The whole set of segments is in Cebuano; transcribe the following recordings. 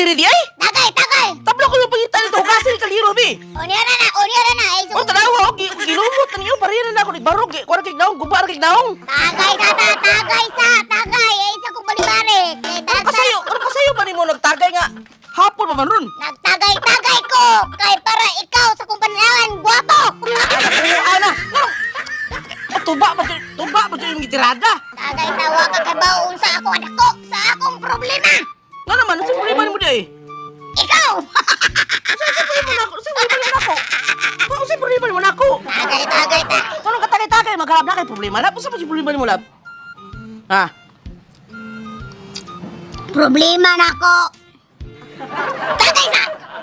diri di ay? Tagay, tagay. Tablo ko yung pangita nito, hugasin ni kaliro bi. O niya na na, o niya na na. Ay, O tanawa, o gilumot na niyo, pareha na ako, nagbarog, kuha kay naong, guba kay naong. Tagay sa, ta, tagay sa, tagay. Ay, sa kong balibari. Kay Ano tagay. kasayo, ano kasayo ba nimo nagtagay nga hapon pa man ron? Nagtagay, tagay ko. Kay para ikaw sa kong pananawan, gwapo. Ana, no. Tuba ba yung gitirada? Tagay tawa ka kay baon sa ako anak ko, sa akong problema. Nga naman, ano sa problema nimo di ay? Ikaw. Sa problema na ako, sa problema na ako. Ba, sa problema nimo na ako? Tagay, tagay, ta. Kung ka tagay-tagay, magharap na kay problema na. Unsa pa si problema nimo lab? Ha? Problema na ako. Tagay sa.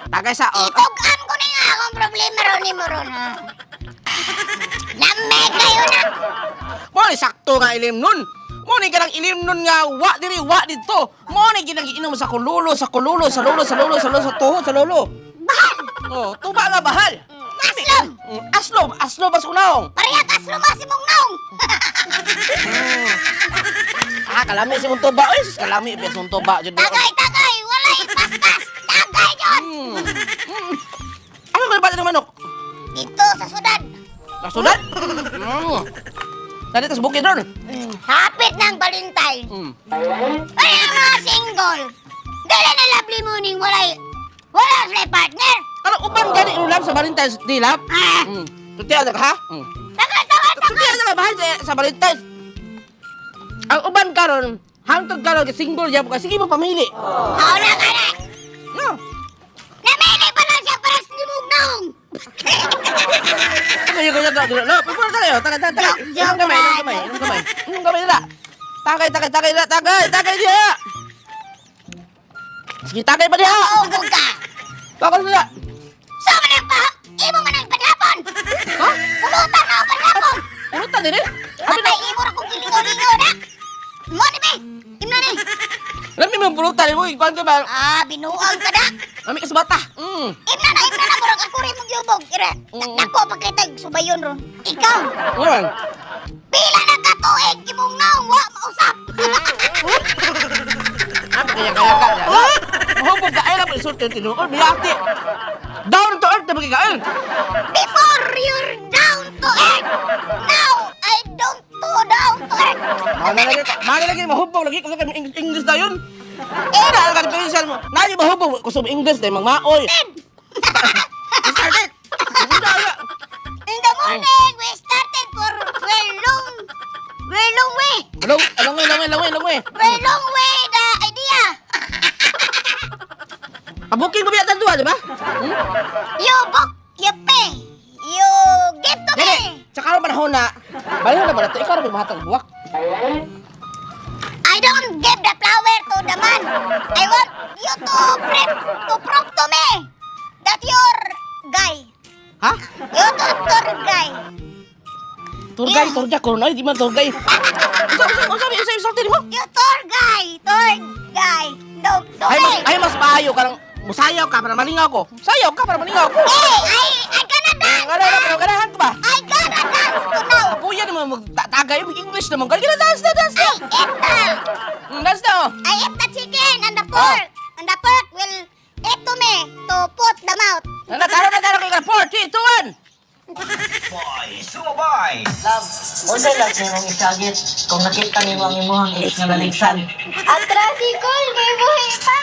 Tagay sa oh. Itug-an ko na nga akong problema ron ni mo ron, ha? Lamig kayo na. Mo ni sakto nga ilim nun. Mo ni kanang ilim nun nga wa diri wa didto. Mo ni ginang giinom sa kululo, sa kululo, sa lolo, sa lolo, sa lolo, sa tuhod, sa lolo. Bahal! Oh, tuba nga bahal. Aslom! Aslom, aslom bas kunaong. Pareha ka aslom si mong naong! Ah, kalami si mong tuba. Uy, sus, kalami biya sa mong tuba jud. Tagay, tagay! Walay paspas! Tagay yun! Ano ko ba ng manok? Dito sa sudan. Nasulat? Nandito sa bukid ron. Hapit ng Valentine. Ay, ang mga single. Dili na lovely morning, walay. Wala sila partner. Ano uban gani ulam sa Valentine's Day lap? Ah, Tutian na ka ha? Tagay, tagay, tagay. Tutian na ka bahal sa Valentine's. Ang uban karon, hangtod karon kay single ya ka sige mo pamili. Haula ka na. No. Namili pa lang siya para sa limog naong. Kaya kaya kaya no, pwede tayo, tagay tagay tagay. Inom gamay, inom gamay, inom gamay. Inom gamay nila. Tagay tagay tagay nila, tagay, tagay diha. Sige, tagay pa diha. Ugog ka. Tagay nila. Sa man ang pahap, imo man ang panhapon. Ha? Pulutan na ang panhapon. Pulutan din eh. Abi na, Patay imo ra kong gilingaw-lingaw na. Mo ni be. Imna ni. lami mo pulutan mo, ikuan ka ba? Ah, binuang ka na. Lami ka sa bata. Imna na murag ako rin mong yubog. Ira, dako pa kay tag subayon ron. Ikaw, Ngayon. pila na ka tuig imong naong wa mausap. Ah, kaya kaya ka. Mahubog ka ay lang insulto yung tinuod. Biyati. Down to earth na magkikain. Before you're down to earth. Now I don't to down to earth. Mana lagi, mana lagi mahubog lagi kasi kami English na yun. Eh, na ka pinsan mo. Nani mahubog kusog English dahil magmaoy. Started. In the morning, we started for we're long, we're long way. Along, along way, long way, long way, long way. We're long way the idea. Pabuking ko biya duha, di ba? You book, you pay, you give to Dili, me. sa karon panahon na, baliw na ba na to? Ikaw ra may mahatag buwak. I don't give the flower to the man. I want you to prep to prove to me that you're guy. Ha? You to tour guy. Tour guide, tour guide, corona, di man tour guide. Unsa unsa unsa unsa insulti nimo? You tour guy, tour guy. No, to Ay mas me. ay mas maayo ka lang musayaw ka para malingaw ko. Sayaw ka para malingaw ko. Hey, I gonna dance. Ano na pero ganahan ka ba? I gonna dance to now. Apuya naman magtatagay mag English naman. Kaya dance na dance na. I eat the Dance na oh. I eat the chicken and the pork. And the pork will eat to me to put the mouth. Nana taro na taro kay ka 4 3 2 1. Love, unsa lang nimong isagit kung nakita nimo ang imong ex nga naligsan? Atras si Cole, kay buhi pa.